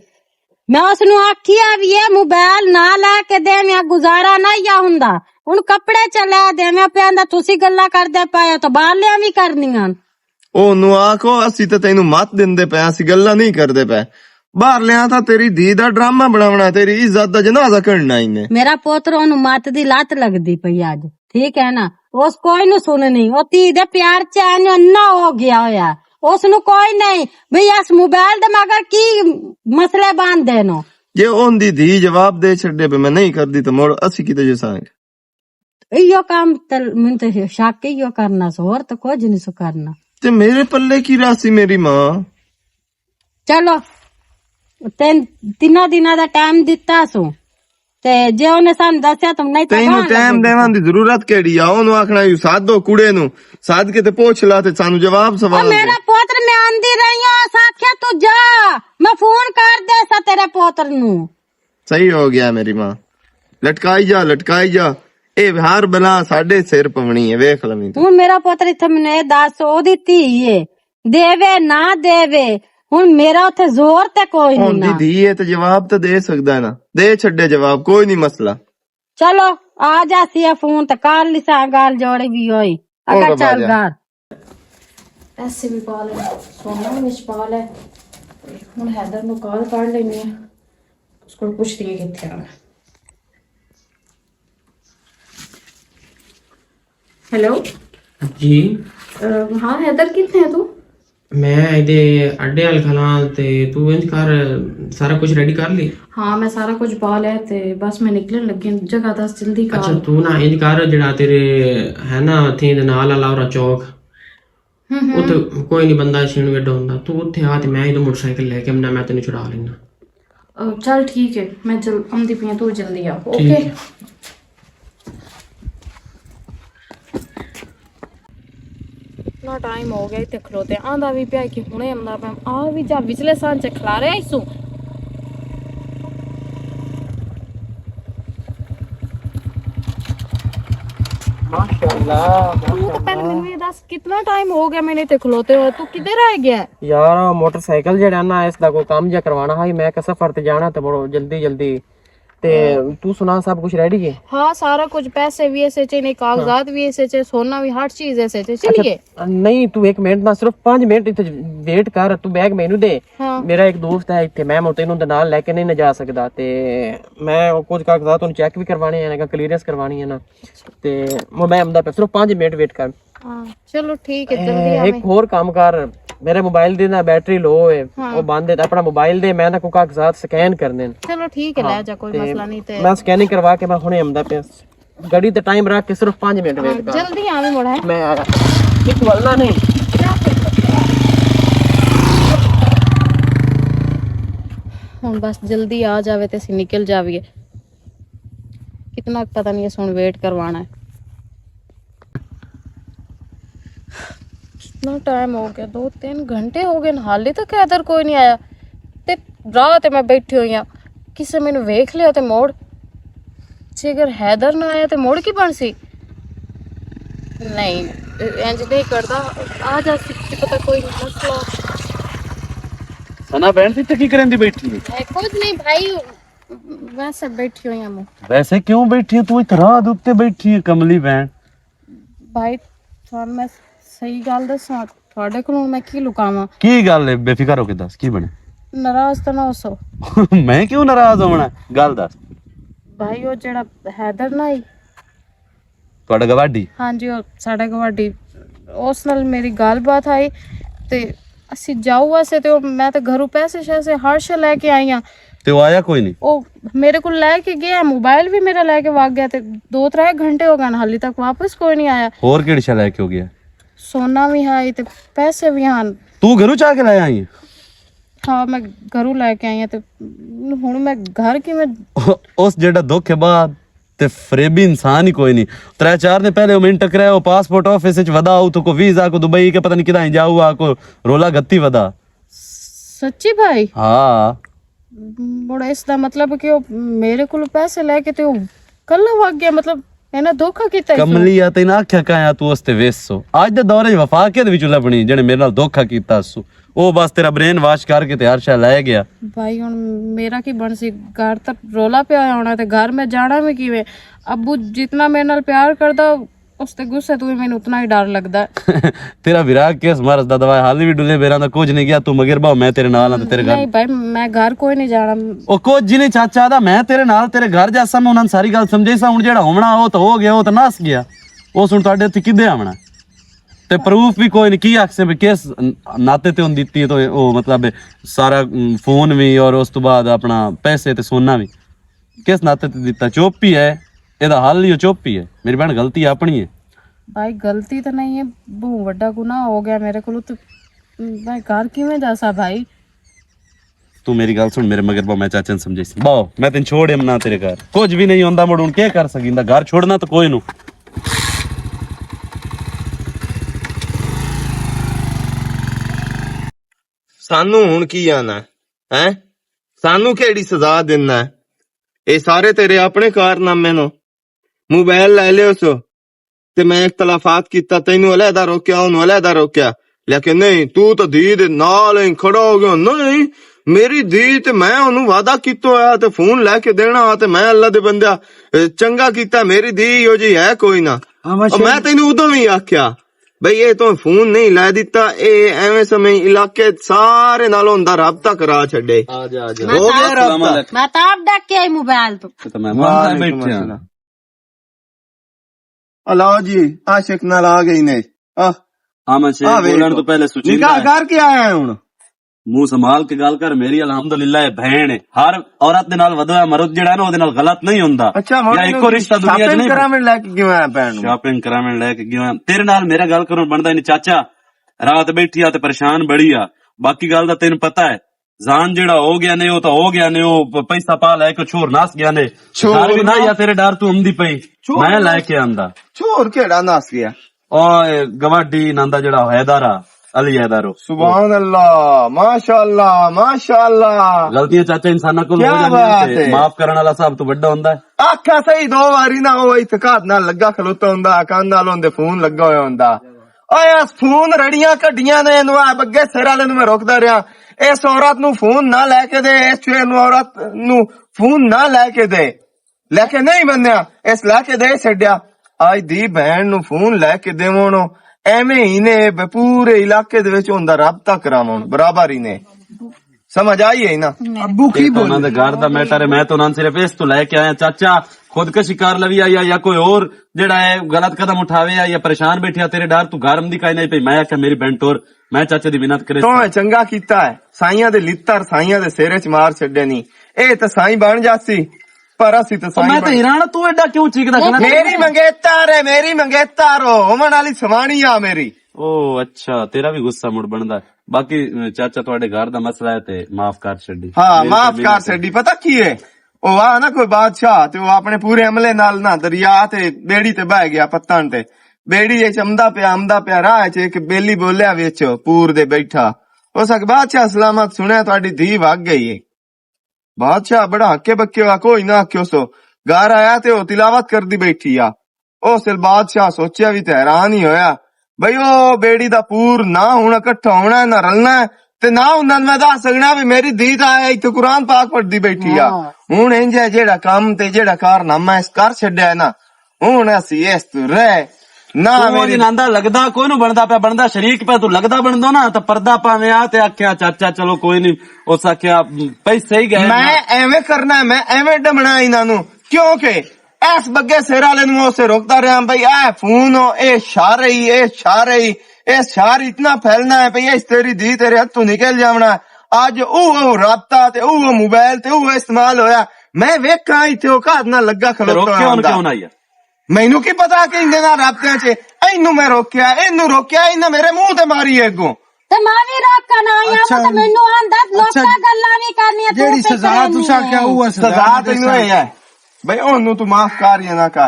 میں اس نوں آکھیا وی اے، موبائل نہ لے کے دے، میں گزارا نہ یا ہوندا۔ ہن کپڑے چ لے دے، میں پیا آندا، تسی گلاں کردے پئے ہو، تو بالیاں وی کرنیاں۔ او نوں آکھو، اسی تے تینوں مت دیندے پئے، اسی گلاں نہیں کردے پئے۔ باہر لیا تھا تیری دھی دا ڈرامہ بناونا، تیری عزت دا جنازہ کرنا اینے۔ میرا پوتر اونوں مت دی لت لگدی پئی اج، ٹھیک ہے نا؟ اس کوئی نوں سننی، او تی دے پیار چ اینے انا ہو گیا ہویا۔ اس نوں کوئی نہیں، بھئی اس موبائل دے مگر کی مسئلے باندھ دینو۔ جے اون دی دھی جواب دے چھڈے، بھئی میں نہیں کردی، تے مڑ اسی کیتے جو سانگ۔ ایہو کام تے مینوں تے شک ایہو کرنا سو، ہور تے کچھ نہیں سو کرنا۔ تے میرے پلے کی راسی میری ماں؟ چلو، تین، تیناں دناں دا ٹائم دتا سو، تے جے اونے سانوں دسیا تم نہیں تے تینوں گاں ٹائم لگے دیوان دی ضرورت کیڑی آ؟ اونوں آکھنا یو ساتھ دو کڑے نوں، ساتھ کے تے پوچھ لا تے سانوں جواب او سوال دے۔ میرا پوتر، میں آندی رہی ہوں، اس آکھیا تو جا، میں فون کر دے سا تیرے پوتر نوں۔ صحیح ہو گیا میری ماں۔ لٹکائی جا، لٹکائی جا۔ اے ہر بلا ساڈے سر پونی ہے، ویکھ لویں تو۔ ہن میرا پتر اتھے مینوں اے دس، او دی دھی ہے، دیوے نہ دیوے، ہن میرا اتھے زور تے کوئی نہیں۔ ہن دی دھی ہے تے جواب تے دے سکدا ہے نا، دے چھڈے جواب، کوئی نہیں مسئلہ۔ چلو، آ جاسی اے فون تے کر لیساں گل جوڑی بھی ہوئی۔ اگا چل گھر۔ پیسے بھی پا لے، سونا بھی وچ پا لے۔ تے ہن حیدر نوں کال کر لینی آ، اس کول پوچھدی آ کتھے آ۔ ہیلو۔ جی۔ ہاں حیدر، کتنے ہے تو؟ میں ایدے اڈے وال کھلا۔ تے تو انج کر، سارا کچھ ریڈی کر لی؟ ہاں، میں سارا کچھ پا لیا تے بس میں نکلن لگی ہاں۔ جگہ دس جلدی کر۔ اچھا، تو نا انج کر، جڑا تیرے ہے نا تھیں دے نال والا اورا چوک، ہوں ہوں۔ اتھے کوئی نہیں بندہ چھین ویڈا ہوندا۔ تو اتھے آ تے میں ایدو موٹر سائیکل لے کے آنا، میں تینوں چھڑا لینا۔ چل ٹھیک ہے، میں چل آمدی پئی ہاں، تو جلدی آ، ٹھیک اوکے؟ ہے۔ اتنا ٹائم ہو گیا اتنے کھلوتے، آندا بھی پیا کہ ہنے آمدا پیا، آ بھی جا، وچلے سان چ کھلا رہا اس سوں۔ ماشاءاللہ، تو تو پہلے ماشاءاللہ۔ مینوں یہ دس، کتنا ٹائم ہو گیا میں نے تے کھلوتے ہوئے، تو کدھر رہ گیا ہے؟ یار، موٹر سائیکل جڑا نا، اس دا کوئی کام جا کروانا ہے، میں کہ سفر تے جانا تے بڑو جلدی جلدی۔ تے تو سنا، سب کچھ ریڈی ہے؟ ہاں، سارا کچھ، پیسے بھی ایسے چے نے، کاغذات بھی ایسے چے، سونا بھی، ہر چیز ایسے چے۔ چلیے۔ نہیں، تو ایک منٹ نا، صرف پانچ منٹ اتھے ویٹ کر، تو بیگ مینوں دے۔ ہاں۔ میرا ایک دوست ہے اتھے، میں مطمئن دے نال لے کے نہیں نہ جا سکدا، تے میں او کچھ کاغذات انہوں چیک بھی کروانے ہیں، کلیئرنس کروانی ہے نا۔ تے میں آمدا پیا، صرف پانچ منٹ ویٹ کر۔ ہاں، چلو ٹھیک ہے، جلدی اے، آویں۔ ایک ہور کام کر، میرے موبائل دی نا بیٹری لو ہے، ہاں۔ او بند ہے، تے اپنا موبائل دے، میں نا کوئی کاغذات سکین کرنے نے۔ چلو ٹھیک ہے، ہاں، لے جا، کوئی تے مسئلہ نہیں تے۔ میں سکیننگ کروا کے میں ہنے آمدا پیا۔ گاڑی تے ٹائم رکھ کے صرف پانچ منٹ ہاں، ویٹ کر۔ جلدی آویں مڑا ہے۔ میں آ رہا۔ ایک ولنا نہیں۔ ہن بس جلدی آ جاوے تے اسی نکل جاویے۔ کتنا پتہ نہیں اس ہن ویٹ کروانا ہے۔ کتنا ٹائم ہو گیا، دو تین گھنٹے ہو گئے، حالی تک حیدر کوئی نہیں آیا۔ تے راہ تے میں بیٹھی ہوئی ہاں، کسے مینوں ویکھ لیا تے موڑ، جے اگر حیدر نہ آیا تے موڑ کی بن سی؟ نہیں، انج نہیں کردا۔ آ جا سی، کی پتہ کوئی مسئلہ۔ ثنا بہن، توں اتھے کی کرن دی بیٹھی ہے؟ اے، کچھ نہیں بھائی، ویسے بیٹھی ہوئی ہاں میں۔ ویسے کیوں بیٹھی ہے؟ توں اتھے راہ دے اُتے بیٹھی ہے، کملی بہن۔ بھائی، تھانوں میں صحیح گل دساں، تھوڑے کولوں میں کی لکاواں؟ کی گل ہے؟ بے فکر ہو کے دس، کی بنے؟ ناراض تو نہ ہو سو۔ میں کیوں ناراض ہونا؟ گل دس۔ بھائی، وہ جڑا حیدر نہ ہی؟ تہاڈا گواڈی؟ ہاں جی، وہ ساڈا گواڈی۔ اس نال میری گل بات آئی، تے اسی جاؤ واسطے تے او، میں تے گھروں پیسے شیسے ہر شے لے کے آئی ہاں۔ تے او آیا کوئی نہیں؟ او میرے کول لے کے گیا، موبائل بھی میرا لے کے وگ گیا، تے دو ترے گھنٹے ہو گئے، حالی تک واپس کوئی نہیں آیا۔ اور کیڑی شے لے کے ہو گیا؟ سونا بھی ہے تے پیسے بھی ہن۔ تو گھروں چا کے لے آئی؟ ہاں، میں گھروں لے کے آئی ہاں تے ہن میں گھر کیویں؟ اس جیڑا دکھ ہے بعد تے فریبی انسان ہی کوئی نہیں۔ ترے چار دن پہلے او میں ٹکریا، او پاسپورٹ آفس وچ ودا، او تو کو ویزا کو دبئی کے پتہ نہیں کداں جاؤ، آ کو رولا گتی ودا۔ سچی بھائی؟ ہاں۔ بڑا اس دا مطلب کہ او میرے کول پیسے لے کے تے او کلا وگ گیا، مطلب، اینا دھوکا کیتا اس نے؟ کملی آ، تین آکھیا کایا تو اس تے ویس سو۔ اج دے دور وچ وفا کے دے وچ لبنی، جنے میرے نال دھوکا کیتا سو۔ او بس تیرا برین واش کر کے تے ہر شے لے گیا۔ بھائی، ہن میرا کی بن سی؟ گھر تک رولا پیا ہویا ہونا، تے گھر میں جانا بھی کیویں؟ ابو جتنا میرے نال پیار کردا، اس تے غصے تو بھی مینوں اتنا ہی ڈر لگدا ہے۔ تیرا ویرا کس مرض دا دوا ہے؟ حالی بھی ڈلے بیراں دا کچھ نہیں گیا، تو مگر باو میں تیرے نال ہاں تے تیرے گھر۔ نہیں بھائی، میں گھر کوئی نہیں جانا۔ او کچھ جی نہیں چاچا دا، میں تیرے نال تیرے گھر جاسا، میں انہاں نوں ساری گل سمجھائی سا، ہن جیڑا ہونا او تے ہو گیا، او تے نس گیا۔ او سن تہاڈے اتھے کدے آونا؟ تے پروف بھی کوئی نہیں، کی آکھسے بھی کس ناطے تے ہن دتی ہے تو او مطلب سارا، ام، فون بھی اور اس تو بعد اپنا پیسے تے سونا بھی کس ناطے تے دتا؟ چپ ہی ہے، اے دا حل ہی او چپ ہی ہے۔ میری بہن غلطی اپنی ہے۔ بھائی غلطی تو نہیں ہے، بہت وڈا گناہ ہو گیا میرے کولوں تو میں گھر کیویں جاسا بھائی؟ تو میری گل سن، میرے مگر باو میں چاچے نوں سمجھائی سی۔ باو، میں تین چھوڑ امنا تیرے گھر۔ کچھ بھی نہیں ہوندا، مڑ ہن کیا کر سکیندا؟ گھر چھوڑنا تو کوئی نو۔ سانو ہن کی آنا ہے؟ ہیں؟ سانو کیڑی سزا دینا ہے؟ اے سارے تیرے اپنے کارنامے نو۔ موبائل لے لیو سو، تے میں اختلافات کیتا، تینوں علیحدہ روکیا، اونوں علیحدہ روکیا، لیکن نہیں، تو تے دھی دے نال ہی کھڑا ہو گیا۔ نہیں، میری دھی تے میں اونوں وعدہ کیتا ہویا تے فون لے کے دینا، تے میں اللہ دے بندہ، اے، چنگا کیتا، میری دھی او جی ہے کوئی نہ۔ ہاں، میں اور میں تینوں ادوں وی آکھیا، بھئی، اے تو فون نہیں لے دیتا، اے ایویں سمجھ علاقے سارے نال ہوندا رابطہ کرا چھڈے۔ آ جا، آ جا۔ میں ہو گیا تاپ، رابطہ۔ میں تاپ ڈک کے آئی موبائل تو۔ تے میں وعلیکم بیٹھے ہاں۔ السلام۔ آ لو جی، عاشق نال آ گئی نے۔ آہ۔ ہاں، میں شیخ آ ویکھ بولن لو۔ تو پہلے سوچی نکاح کر کے آیا ہے ہن؟ منہ سنبھال کے گل کر، میری الحمدللہ یہ بہن ہے۔ ہر عورت دے نال ودوا مرد جڑا ہے نا، او دے نال غلط نہیں ہوندا۔ اچھا، ہن یا ایکو رشتہ دنیا چ شاپنگ نہیں۔ کراون لے کے کیوں آیا بہن نوں؟ شاپنگ کراون لے کے کیوں آیا؟ تیرے نال میرا گل کرن بندا ہی نہیں چاچا۔ رات بیٹھی آ تے پریشان بڑی آ۔ باقی گل دا تینوں پتہ ہے۔ زان جیڑا ہو گیا نے، او تاں ہو گیا نے، او پ-، پیسہ پا لے کے چھور نس گیا نے۔ چھور گھر بھی نہ نہ۔ یا تیرے ڈر تو امدی پئی۔ چھور میں نہ۔ لے کے آندا۔ چھور کیڑا نس گیا؟ او گواڈی ناندا جیڑا حیدر آ، علی حیدر او۔ سبحان اللہ، ماشاءاللہ، ماشاءاللہ۔ غلطیاں چاچا انساناں کول ہو کیا جاندیاں بات تے ہے۔ معاف کرن والا سب تو وڈا ہوندا ہے۔ آکھا صحیح، دو واری نہ او اعتقاد نال لگا کھلوتا ہوندا، کان نال ہوندے فون لگا ہویا ہوندا۔ اوئے، اس فون رڑیاں کڈیاں نے، اینوں آ بگے سر والے نوں میں روکدا رہیا۔ اس عورت نوں فون نہ لے کے دے، اس چوہے نوں، عورت نوں فون نہ لے کے دے۔ لے کے نہیں منیا، اس لے کے دے چھڈیا۔ آج دی بہن نوں فون لے کے دیوݨ، ایویں ہی نے بے پورے علاقے دے وچ ہوندا رابطہ کراوݨ، برابر ہی نے۔ سمجھ آئی ہے نا؟ ابو کی یہ تو انہاں بولے؟ دے گھر دا میٹر ہے، میں تو انہاں صرف اس تو لے کے آیا۔ چاچا، خودکشی کر لوی آ یا، یا کوئی اور جڑا ہے غلط قدم اٹھاوے آ یا پریشان بیٹھے آ، تیرے ڈر تو گھر دی کائی نہیں پئی۔ میں آکھیا میری بینٹ اور میں چاچے دی منت کرے تو سا۔ چنگا کیتا ہے، سائیاں دے لتر سائیاں دے سر وچ مار چھڈے نہیں۔ اے تے سائیں بن جاسی، پر اسی تے او سائیں میں تے بن حیران، تو ایڈا کیوں چیکدا کھڑا؟ میری منگیتر ہے، میری منگیتر ہو، ہومن والی سوانی آ میری۔ او اچھا، تیرا بھی غصہ مڑ بندا ہے۔ باقی، ام، چاچا تہاڈے گھر دا مسئلہ ہے تے معاف کر چھڈی۔ ہاں، میری معاف تے کر منت ہے۔ چھڈی۔ پتہ کی ہے؟ او آ نا کوئی بادشاہ تے او اپنے پورے عملے نال نا دریا تے بیڑی تے بہ گیا پتن تے۔ بیڑی اچ امدا پیا، امدا پیا، راہ اچ ایک بیلی بولیا وچ پور دے بیٹھا۔ اس آکھیا، "بادشاہ سلامت، سنیا تہاڈی دھی وگ گئی ہے۔" بادشاہ بڑا ہکے بکے ہوا، کوئی نہ آکھیو سو۔ گھر آیا تے او تلاوت کردی بیٹھی آ۔ اس ویل بادشاہ سوچیا وی تے حیران ہی ہویا، بھئی او بیڑی دا پور نہ ہن اکٹھا ہونا ہے، نہ رلنا ہے، تے نہ انہاں میں دس سکنا بھی میری دھی دا آیا ایتھے قرآن پاک پڑھدی بیٹھی آ۔ ہاں۔ ہن انج ہے جیڑا کم تے جیڑا کارنامہ اس کر چھڈیا ہے نا، ہن اسی اس تو رہ نہ، تو میری ناندا لگدا کوئی نو بندا پیا، بندا شریک پیا، تو لگدا بندو نا، تو پردہ پاویں آ تے آکھیا، "چاچا، چلو کوئی نہیں۔" اس آکھیا، "پئی صحیح گئے نا۔" میں ایویں کرنا، میں ایویں ڈمنا انہاں نو، کیونکہ اس بگے سر والے نو اسے روکدا رہیا، "بھائی، اے فون ہو، اے شار ہی، اے شار ہی، اے شار اتنا پھیلنا ہے، بھائی، اس تیری دھی تیرے ہتھوں نکل جاونا ہے۔" اج او، او رابطہ تے او، او موبائل تے او استعمال ہویا۔ میں ویکھاں ایتھے او گھر نال لگا کھلوتا روکیا ہن ہوندا۔ کیوں نہ آیا؟ مینوں کی پتا کہ ایندے نال رابطے چ، اینوں میں روکیا، اینوں روکیا، ایناں میرے منہ تے ماری اگوں۔ تے میں وی روک کے نہ آئی آں، اچھا۔ تے مینوں آن دس، اچھا۔ لوکاں گلاں وی کرنیاں، توں جیڑی پہ سزا کرنی تساں ہے۔ کیا، او سزا سزا تینوں اے ہے۔ بھئی، اونوں توں معاف کر یا نہ کر،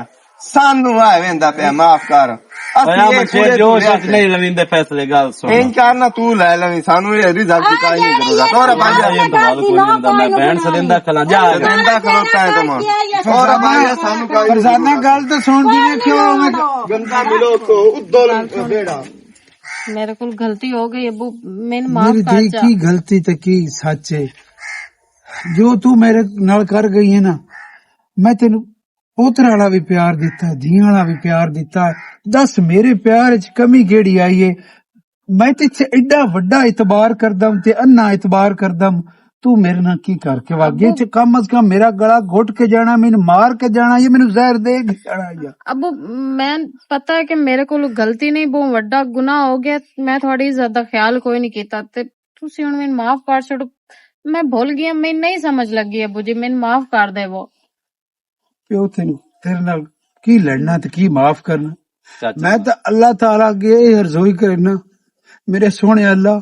سانوں آ ویندا پیا، معاف کر۔ اسی اویا، اے بچے، کوڑے جوش توں وچ نہیں لویندے فیصلے، گل سن۔ ان چار نہ توں لے لویں، سانوں اے رزق دی کائی نہیں ضرورت۔ اور بھائی، یہ تو گل کوئی نہیں، میں بہن سے دیندا کھلا، جا۔ دیندا کھلوتا ہے تم۔ اور بھائی، سانوں کائی نہیں فرزانہ ضرورت۔ گل تو سن جی، کیوں میں گندا ملو تو ادھر بیڑا۔ میرے کول غلطی ہو گئی ابو، میں معاف میری کر دی جا۔ کی غلطی تے کی سچ ہے؟ جو تو میرے نال کر گئی ہے نا، میں تینوں پوتر والا بھی پیار دیتا، دھیاں والا بھی پیار دیتا۔ دس، میرے پیار وچ کمی کیڑی آئی ہے؟ میں تے ایتھے ایڈا وڈا اعتبار کردم تے انا اعتبار کردم، تو میرے نال کی کر کے واگے؟ ابو، تے کم از کم میرا گلا گھٹ کے جانا، مینوں مار کے جانا، یا مینوں زہر دے کے جانا یا؟ ابو، میں پتہ ہے کہ میرے کول غلطی نہیں، بہت وڈا گناہ ہو گیا، میں تھوڑی عزت دا خیال کوئی نہیں کیتا، تے تسی ہن مینوں معاف کر چھوڑو، میں بھول گیا، میں نہیں سمجھ لگی ابو جی، مینوں معاف کر دے وہ۔ پیو تینوں تیرے نال کی لڑنا تے کی معاف کرنا؟ چاچا میں جی۔ تاں اللہ تعالیٰ اگے اے ارزوئی کرنا، میرے سوہنے اللہ،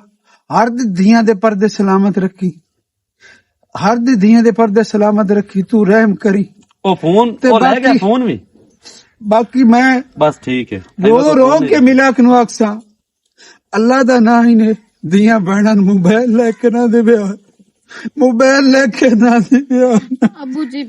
ہر دی دھیاں دے پردے سلامت رکھی، ہر دی دھیاں دے پردے سلامت رکھی، تو رحم کری۔ او فون، تے او لے گیا باقی، فون وی؟ باقی میں بس ٹھیک ہے۔ رو رو کے ملاک نو آکساں، اللہ دا نام ہی نے، دھیاں بہناں نوں موبائل لے کے نہ دیویا، موبائل لے کے نہ دیویا۔ ابو جی،